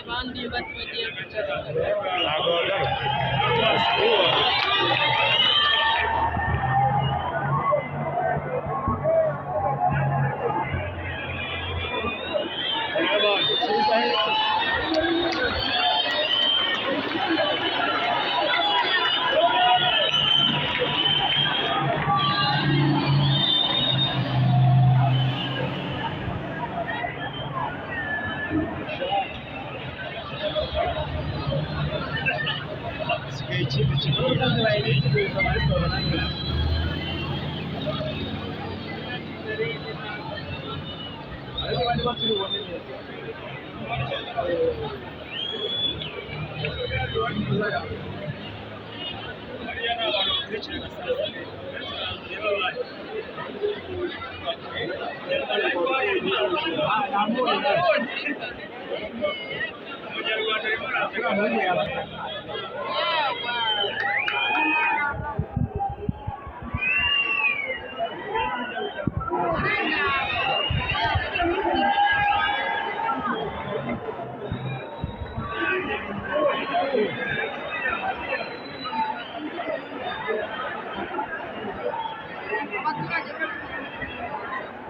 Abandi bagiye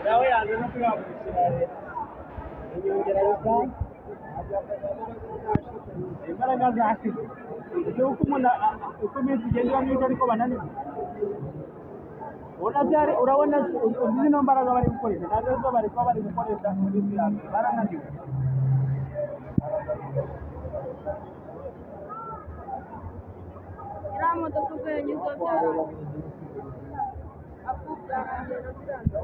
Nawe yaza no kuyagurishira leta inyongera rusange imbaraga zashize ibyo uko umuntu uko iminsi igenda iba myinshi ariko bananiwe ubona byari urabona uzi zino mbaraga bari gukoresha ntabwo arizo bari kuba bari gukoresha muri ya mbere barananiwe. Iriya modoka ubwo yanyuzeho byarangiye apu byarangiye na byanze.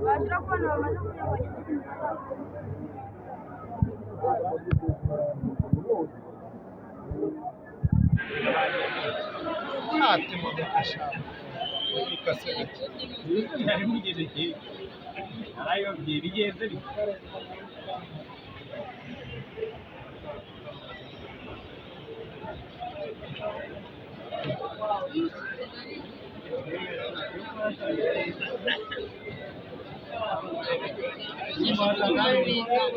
Bashyira ku bantu bamaze kugira ngo bageze ku Ati imodoka eshanu ikase gake. Byari mugeze kera narayobye bigenze bite. Thank you.